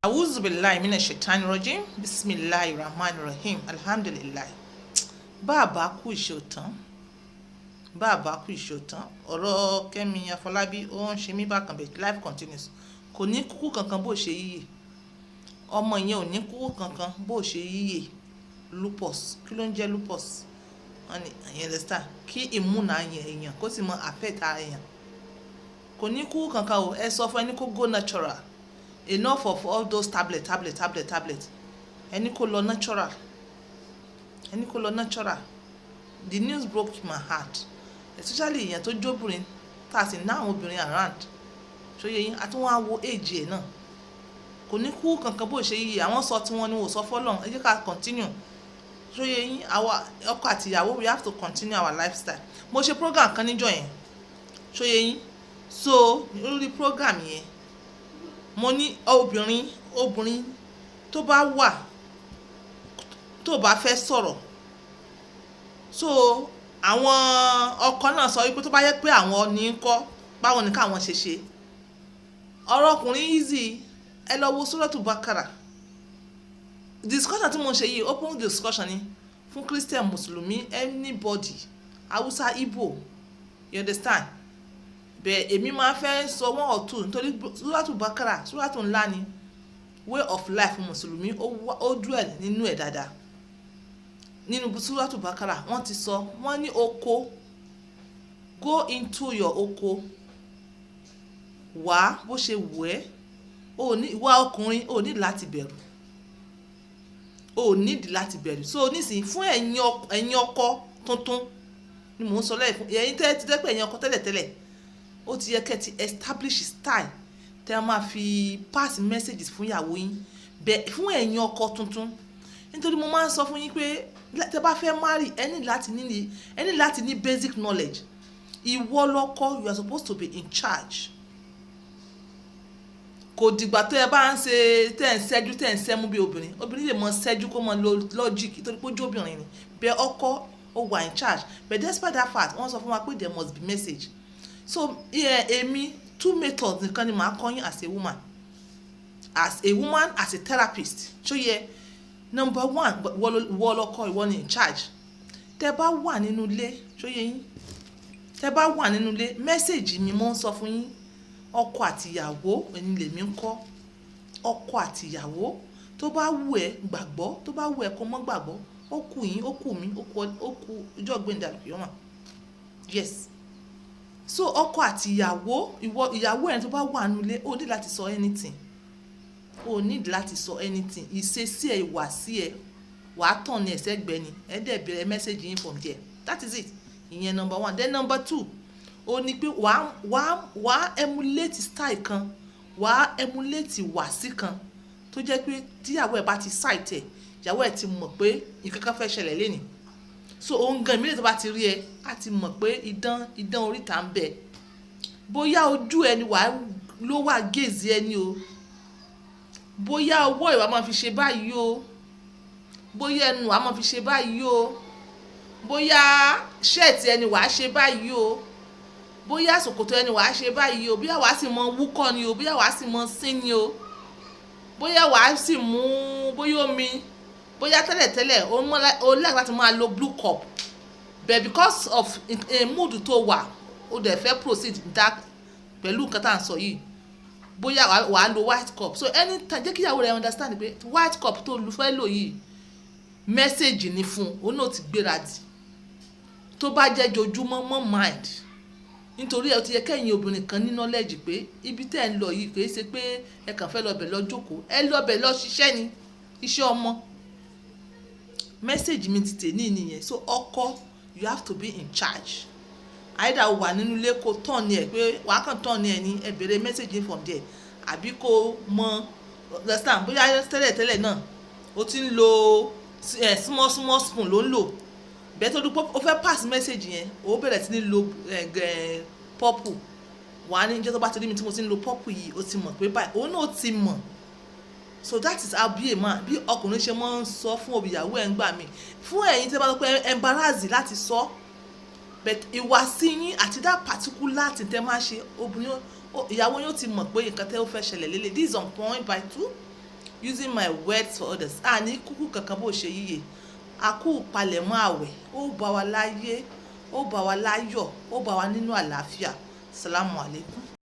Awuzu billahi mina shaitani rajim. Bisimilahi rahman rahim. Alhamdulilahi. Bàbá kú ìṣòtán, bàbá kú ìṣòtán. Ọ̀rọ̀ Kẹ́mi Afọlábí, ó ń ṣe mí bákan, but life continues. Kò ní kúkú kankan bó ṣe yíyè. Ọmọ yẹn ò ní kúkú kankan bó ṣe yíyè. Lupus, kí ló ń jẹ́ lupus? Wọ́n ní ìyẹn, understand, kí immune yẹn èèyàn kó sì mọ affect ara èèyàn. Kò ní kúkú kankan o. Ẹ sọ fún ẹni kó go natural. Enough of all those tablet, tablet, tablet, tablet. Ẹni kó lọ natural, ẹni kó lọ natural. The news broke my heart, especially èèyàn tó jóbìnrin, tá a sì ná àwọn obìnrin around. Ṣóyè yín? Àti wọn á wo age ẹ̀ náà. Kò ní kú kankan bó ṣe yíyẹ. Àwọn sọ tiwọn ni wò sọ fọlọ́n. Ẹ jẹ́ ká continue. Ṣóyè yín? Àwa ọkọ àti ìyàwó, we have to continue our lifestyle. Mo ṣe program kan níjọ́ yẹn. Ṣóyè yín? So lórí program yẹn, mo ní obìnrin, obìnrin tó bá wà, tó bá fẹ́ sọ̀rọ̀, so àwọn ọkọ náà sọ wípé tó bá yẹ pé àwọn ní kọ́, báwo ni káwọn ṣe ṣe? Ọ̀rọ̀ ọkùnrin easy. Ẹ lọ wo Suratu Bakara. Discussion tí mo ṣe yìí, open discussion ni fún Christian, Mùsùlùmí, anybody, Hausa, Igbo, you understand? Bẹ́ẹ̀ èmi máa fẹ́ sọ one or two, nítorí Suratu Bakara, suratu ńlá ni. Way of life Mùsùlùmí, ó dwell nínú ẹ̀ dáadáa. Nínú Suratu Bakara, wọ́n ti sọ, wọ́n ní oko, go into your oko, wá bó ṣe wù ẹ́. O ní ìwà ọkùnrin, o ní láti bẹ̀rù, o nídìí láti bẹ̀rù. So nísìnyí, fún ẹ̀yin ọkọ tuntun ni mò ń sọ lẹ́yìn. Fún ẹ̀yin tẹ́ ti dẹ́pẹ́, ẹ̀yin ọkọ tẹ́lẹ̀tẹ́lẹ̀, ó ti yẹ kẹ́ ti establish style tẹ́ ẹ máa fi pass messages fún ìyàwó yín. Bẹ́ẹ̀ fún ẹ̀yin ọkọ tuntun, nítorí mo máa ń sọ fún yín pé tẹ́ bá fẹ́ marry, ẹ ní láti ní basic knowledge. Ìwọ lọ́kọ, you are supposed to be in charge. Kò dìgbà tó ẹ bá ń ṣe tẹ́ ẹ̀ ń ṣẹ́jú, tẹ́ ẹ̀ ń ṣẹ́mú bí obìnrin. Obìnrin lè mọ ṣẹ́jú, kó mọ lo logic, nítorí pé ojú obìnrin ni. Bẹ́ẹ̀ ọkọ, ó wà in charge. But despite that fact, wọ́n sọ fún wa pé there must be message. So yeah, èmi, two methods nìkan ni màá kọ́ yín as a woman, as a woman, as a therapist. Ṣó yẹ? Number one, ìwọ lọ́kọ, ìwọ ni in charge. Tẹ́ bá wà nínú ilé, ṣó yẹ yín? Tẹ́ bá wà nínú ilé, message mi mo ń sọ fún yín. Ọkọ àtìyàwó ẹni lèmi ń kọ́. Ọkọ àtìyàwó, tó bá wù ẹ́ gbàgbọ́, tó bá wù ẹ́ kó mọ́ gbàgbọ́, ó kù yín, ó kù mí, ó kù ọjọ́ gbẹ̀ndà yọ̀mà. Yes. So ọkọ àtìyàwó, ìwọ ìyàwó ẹ̀ tó bá wà nínú ilé, ó ní láti sọ anything, ó ní láti sọ anything. Ìṣesí ẹ̀, ìwàsí ẹ̀, wàá tàn ní ẹ̀sẹ̀ gbẹ ni. Ẹ̀ dẹ̀ bẹ̀rẹ̀ message yín from there. That is it. Ìyẹn number one. Then number two, ó ní pé wàá emulate style kan, wàá emulate ìwàsí kan tó jẹ́ pé tíyàwó ẹ̀ bá ti sight ẹ̀, ìyàwó ẹ̀ ti mọ̀ pé nǹkan kan fẹ́ ṣẹlẹ̀ lénìí. So òun gan, ìmílẹ̀ tó bá ti rí ẹ, á ti mọ̀ pé idán idán oríta ń bẹ. Bóyá ojú ẹ ni wàá ló wà gaze ẹ ni o, bóyá ọwọ́ ìwà máa fi ṣe báyìí o, bóyá ẹnu wàá máa fi ṣe báyìí o, bóyá shirt ẹni wàá ṣe báyìí o, bóyá ṣòkòtò ẹni wàá ṣe báyìí o, bóyá wàá sì mọ wúkọ́ ni o, bóyá wàá sì mọ sín ni o, bóyá wàá sì mú, bóyá omi, bóyá tẹ́lẹ̀tẹ́lẹ̀ o like láti máa lo blue cup, but because of mood tó wà, o dẹ̀ fẹ́ proceed dark pẹ̀lú nǹkan tá à ń sọ yìí, bóyá wàá lo white cup. So anytime, jẹ́ kí ìyàwó rẹ̀ understand pé white cup tó lu fẹ́ lò yìí, message ni fún un. Òun náà ti gbéradì. Tó bá jẹ́ jojúmọ́, mọ́ mind, nítorí ẹ ti yẹ kẹ́yìn obìnrin kan ní knowledge pé ibi tẹ́ ẹ̀ ń lọ yìí, kì í ṣe pé ẹ kàn fẹ́ lọ bẹ̀ lọ jókòó. Ẹ lọ bẹ̀ lọ ṣiṣẹ́ ni, iṣẹ́ ọmọ. Message mi ti tè ní nìyẹn. So ọkọ, you have to be in charge. Either o wà nínú ilé, kó tán ni ẹ pé wàá kàn tán ni ẹ ní ẹ bèrè message from there, àbí kó mọ understand, bóyá tẹ́lẹ̀ tẹ́lẹ̀ náà o ti ń lo small small spoon ló ń lò bẹ́ẹ̀, tó dúpọ́ o fẹ́ pass message yẹn, o bẹ̀rẹ̀ sí ní lo purple. Wà á ní jẹ́ tó bá ti rí mi tí mo ti ń lo purple yìí, o ti mọ̀ pé báyìí, òun náà ti mọ̀. So that is how bí a man, bí ọkùnrin ṣe máa ń sọ fún ìyàwó ẹ̀ ń gbà mí. Fún ẹ̀yin tí a bá sọ pé embarrass láti sọ, but ìwàsí yín àti that particular thing tẹ́ máa ṣe, obìnrin, ìyàwó yóò ti mọ̀ pé nǹkan tẹ́ ó fẹ́ ṣẹlẹ̀ lélẹ̀. This is on point by two. Using my words for others. Àní kúkú kankan bó ṣe yíyẹ. A kú palẹ̀mọ́ àwẹ̀, ó bá wa láyé, ó bá wa láyọ̀, ó bá wa nínú àlàáfíà. Salamu alaykum.